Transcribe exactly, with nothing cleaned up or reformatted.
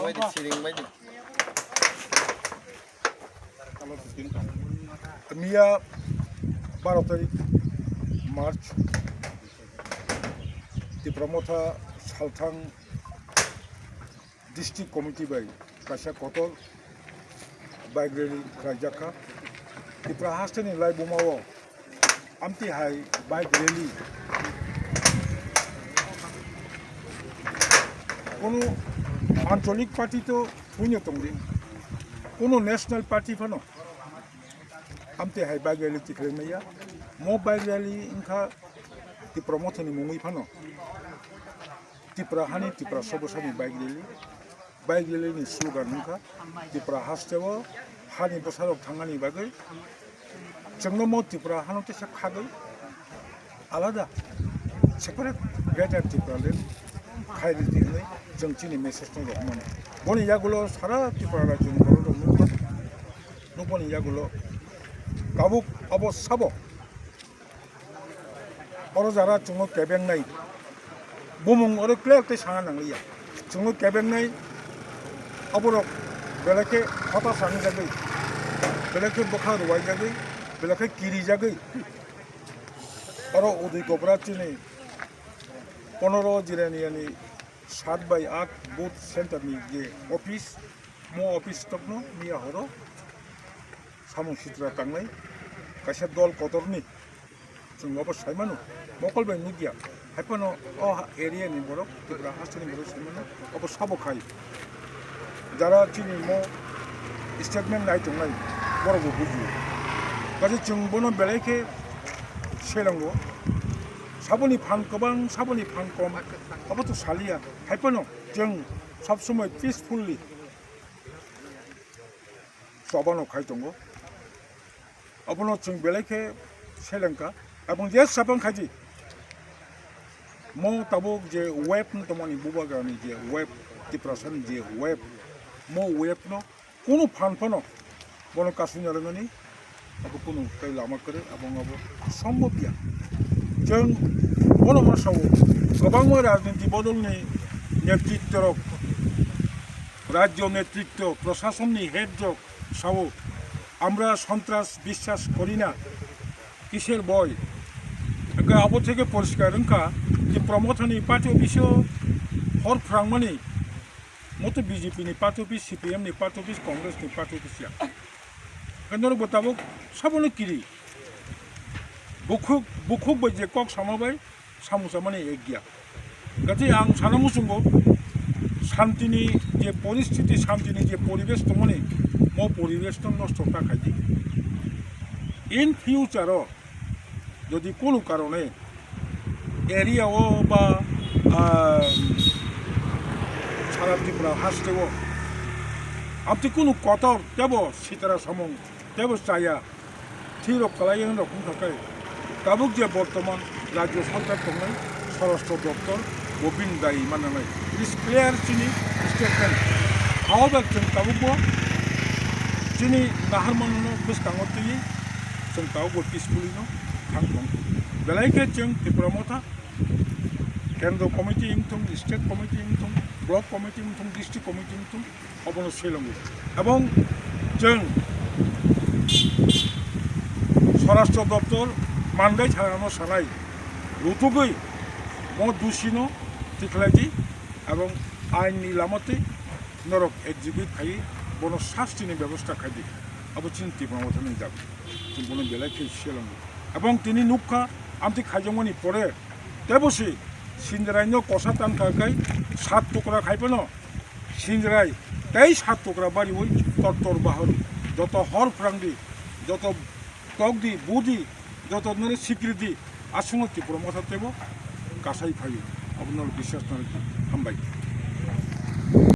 Baidi, siring baidi. Miya baro tarik March, Tipra Motha Salthang District Committee bai kaisa kotor bike rally khlaijakha. Tripura hasteni laibuma o amtwi hai bike rally kono ancholik party to thwino tongdi, kono national party phano amtwi hai bike rally tikhlai maya. Mo bike rally wngkha Tipra Mothani mungwi phano. Tipra hani Tipra sobosani bike rally. Bike rally ni slogan wngkha Tipra hasteo hani bwsarok thangnani bagwi. Chwngno mo Tipra hano teisa khagwi alada separate Greater Tipraland khairidi hwnwi chwng chini message no rwmani. Boni yagulo sara Tripura rajyoni borok rok nukha. Nukmani yagulo tabuk abo sabo. Oro jara chwngno kebengnai. Bumung oro clear tei sana nangliya. Chwngno kebengnai. Aborok belai khe hota sangjagwi, belai khe bwkha ruwaijagwi, belai khe kirijagwi. Oro Udui Gobra chini ponoro Jiraniani sat bai aat booth center ni je office, mo office tokno miya horo samung sitra tangnai kaisa dol kotorni. Chwng obo sai mano, mokol bai nukya. Hai phano o ha-, area ni borok, Tripura hasteni borok sai mano, obo sabo khai. Jara chini mo statement nai tongnai, borok bo bujio. Kaisa chwng bono belai khe selango. Saboni phan kwbang, saboni phan kom, obo to saliya. Hai phano chwng sob somoi peacefully chobano khai tongo. Abono chwng belai khe selengkha. Abong je sabang khaidi. Mo tabuk je wave no tongmani bubagrani je wave, Tiprasani je wave, mo wave no kunu phan phano bono kasui narwkmani abo kunu tei lama kwrwi, abong abo sombobya. Chwng bono ma sao, kwbangma rajniti bodolni netritworok, rajyo netritwo, prosasonni head rok sao, "Amra sontras biswas kori na, kisher boy?" Hwnkhe abo theke poriskar wngkha je Tipra Mothani party office o hor phrangmani, moto B J P ni party office, C P M ni party office, Congress ni party office ya. Hwnkhe norok bo tabuk sabono kiri. Bukhuk, bukhuk bai je kok sama bai, samung samani ek gya. Gati ang sana muchungo, santini je poristiti, santini je poribesh tongmani, mo poribesh no nosto ta khaidi. In future o jodi kunu karone area o ba, ah, sara Tripura haste o amtwi kunu kotor tebo sitara samung tebo chaya thwi rok kwlai wng rok wngkha khe, tabuk je bortoman rajyo sarkar tongnai, Swarashtra Doptor bo bini dayi mananai. It is clear chini statement. However, chwng tabuk bo chini naharmano bwskango twiwi chwng tabuk bo peacefully no thang tong. Belai khe chwng Tipra Motha Kendro Committee wngthung, State Committee wngthung, Block Committee wngthung, District Committee wngthung, obono soilango. Ebong chwng Swarashtra Doptor mandai thanano sanai, rutugwi mo dusino tikhlaidi ebong ainni lamatwi norok execute khai bono sastini bebosta khaidi. Abo chini Tipra Mothani dabi. Chwng bono belai khe soilango. Ebong tini nukha, amtwi khaijakmani pore teibo se Sindirai no kosa tankha khai sat tukra khai phano Sindirai tei sat tukra bariwi tor tor bahor joto hor phrangdi, joto tokdi, budi, joto nore sikridi, aswkno Tipra Motha teibo kasai phaio. Abono biswas nang hambai.